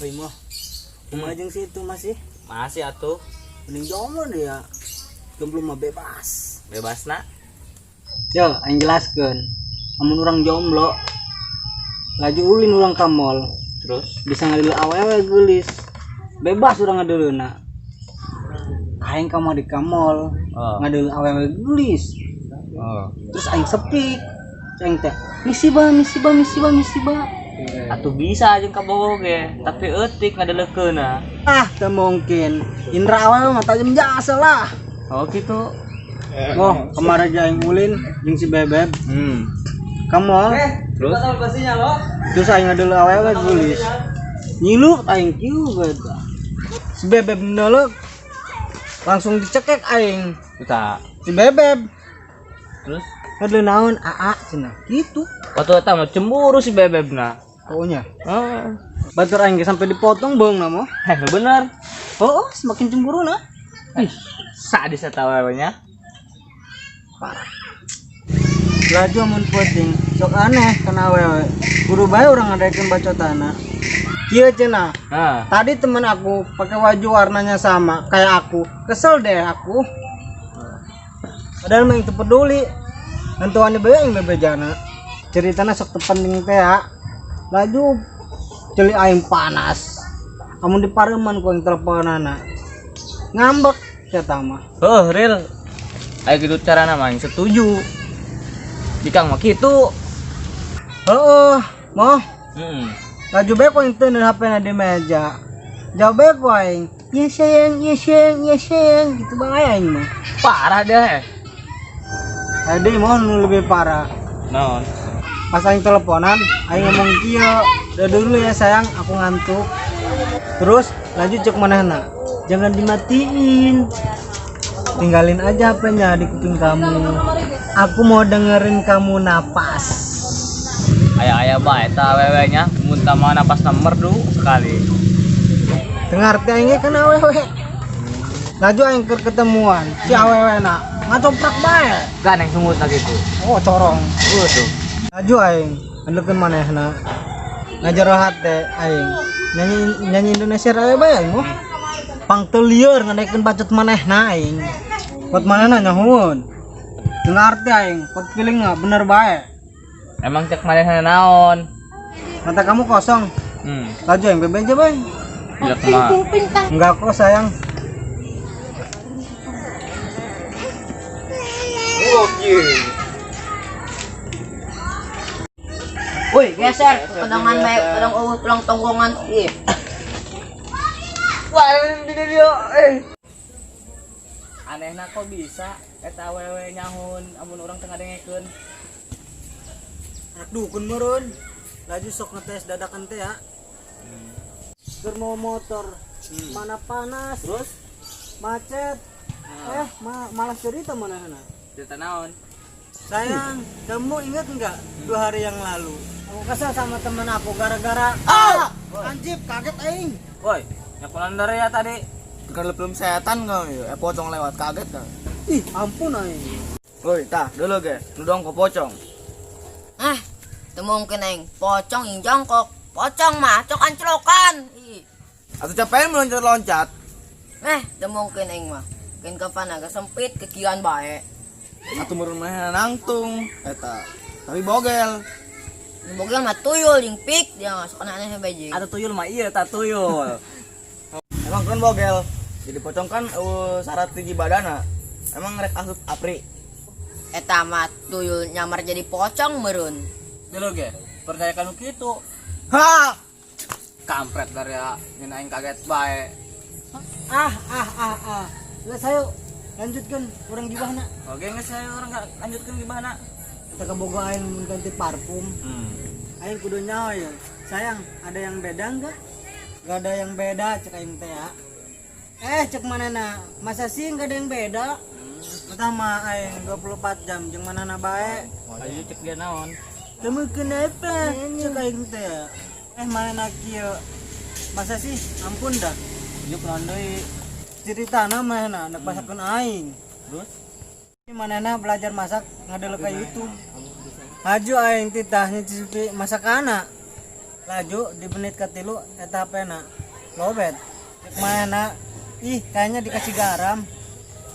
Woi moh. Kumaha jeung si itu masih? Masih atuh. Mending jomblo dia. Jomblo mah bebas. Bebas na. Yo, aing jelaskeun. Amun urang jomblo, laju ulin urang ka mall, Terus bisa ngadeuleu awewe geulis. Bebas urang ngadeuleuna. Aing ka mah di ka mall, ngadeuleu awewe geulis. Terus aing sepik. Aing teh, misi ba, misi ba, misi ba, misi ba. Atuh bisa jeung kabogoh ge, tapi eutik ngadeleukeunna. Ah, teu mungkin. Indra awewe mah tajam jasa lah. Oh gitu. Oh, kemarin aja aing ulin jeung si Bebeb. Ka mall. Terus Terus aing ngadeuleu awewe geulis. Nyilu aing kieu bae. Si Bebeb ndeuleu langsung dicekek aing. Kita. Si Bebeb Terus ngadeuleu naon? Aa cenah. Gitu. waktu eta mah cemburu si Bebebna. Pokoknya Oh. batur aing ge sampai dipotong beung na mah. Eh, bener. Oh, semakin cemburu nah. Ih, sadis eta awewenya. Parah. Laju amun peuting sok aneh kana awewe. Kudu bae urang ngadaekeun bacotana. Kieu cenah. Nah, Tadi temen aku pakai baju warnanya sama kayak aku. Kesel deh aku. Padahal mah yang teu peduli. Nentuan bae aing bebejana. Ceritana sok teu penting teh ya. Laju ceuli aing panas. Amun dipareuman ku aing teleponana. Ngambek eta mah. Heuh, real. Aya gitu carana mah aing setuju. Bikang mah kitu. Heeh, moh. Heeh. Laju bae ku aing teu HP-na di meja. Jawab bae ku aing. Ya sayang, ya sayang, ya sayang, gitu bae aing mah. Parah deh. Tadi mau nu lebih parah. Naon? Pas aing teleponan, aing ngomong kieu, "Udah dulu ya sayang, aku ngantuk." Terus lanjut cek manehna, "Jangan dimatiin. Tinggalin aja HP-nya di kuping kamu. Aku mau dengerin kamu napas." Aya-aya bae eta awewe nya, mun mah napasna merdu sekali. Teu ngarti aing ge kana awewe. Laju aing keur ketemuan, si awewe na ngacoprak bae. Gandeng sungutna gitu. Oh, corong. Tuh. Laju aing ngandelkeun manehna. Ngajero hate aing. Nyanyi nyanyi Indonesia Raya bae aing mah. Pang teu lieur ngadaekeun bacot manehna aing. Pot manehna nyahoeun. Teu ngarti aing, pot feeling mah bener bae. Emang cek manehna naon? Mata kamu kosong. Laju aing bebeja bae. Gila kumaha? Enggak kok sayang. Woi, geser, pedongan bae, pedong eueuh tulang tonggongan. Ih. Wah, di dia eh. Anehna kok bisa eta awewe nyahun amun urang teu ngadengekeun. Anak dukun meureun. Laju sok ngetes dadakan teh ya. Keur mau motor, mana panas, Terus macet. Malah cerita manehna. Cerita naon? Sayang, kamu ingat nggak 2 hari yang lalu? Aku kesel sama temen aku gara-gara ah, anjir kaget aing. Woi, nyakulan dari ya tadi. Kalau belum setan kau ya, pocong lewat kaget kau. Ih, ampun aing. Woi, tah, dulu ge, nudong ke pocong. Ah, teu mungkin aing. Pocong yang jongkok. Pocong mah cokan-clokan. Ih. Atau capain meloncat-loncat. Eh, teu mungkin aing mah. Mungkin kapan agak sempit kekian bae. Atau murun mana nangtung, eta. Tapi bogel. Nu bogel mah tuyul jeung pik dia mah sok aneh bae jeung. Atau tuyul mah iya tak tuyul. Emang kan bogel. Jadi pocong kan syarat tinggi badana. Emang rek asup apri. Eta mah tuyul nyamar jadi pocong meureun. Dulu ge, percaya kanu kitu. Ha! Kampret dari ya, nyen aing kaget bae. Ah, ah, ah, ah. Lah saya lanjutkan urang gibahna. Oke, geus saya urang lanjutkeun gibahna. Kita kabogoh aing mun ganti parfum. Aing kudu nyaho ya. Sayang, ada yang beda enggak? Gak ada yang beda cek aing teh ya. Eh, cek manehna? Masa sih enggak ada yang beda? Pertama aing 24 jam jeung manehna bae. Ayo cek dia naon? Kamu kenapa? Cek aing teh ya. Eh, manehna kieu? Masa sih? Ampun dah. Ieu kunaon deui? Ceritana manehna nek masakeun aing. Terus Manehna belajar masak ngadeuleu ka YouTube. Haju aing titah nyicipi masakana. Laju di menit katilu eta HP-na lowbat. Cek mana? Ih, kayaknya dikasih garam,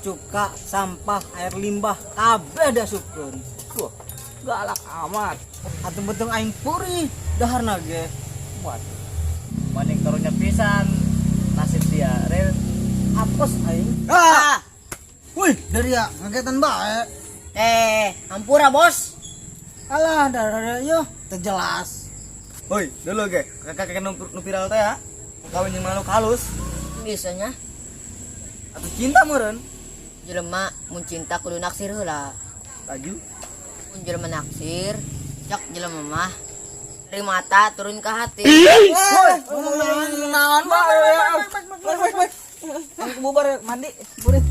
cuka, sampah, air limbah, kabeh diasupkeun. Wah, galak amat. Atuh beuteung aing purih daharna ge. Waduh. Maning karunya pisan nasib dia, Ril. Apes aing. Ah, Wih, dari ya ngagetan bae. eh, hampura bos. Alah, darah yo, teu jelas. Woi, dulu ge, kakek kakek nu viral teh ya. Kawin jeung makhluk halus Bisanya atau cinta meureun. Jelema mun cinta kudu naksir heula. Laju. Mun jelema naksir, cek jelema mah dari mata turun ke hati. Woi, ngomong naon bae. Baik, baik, baik. Bubar mandi, burit.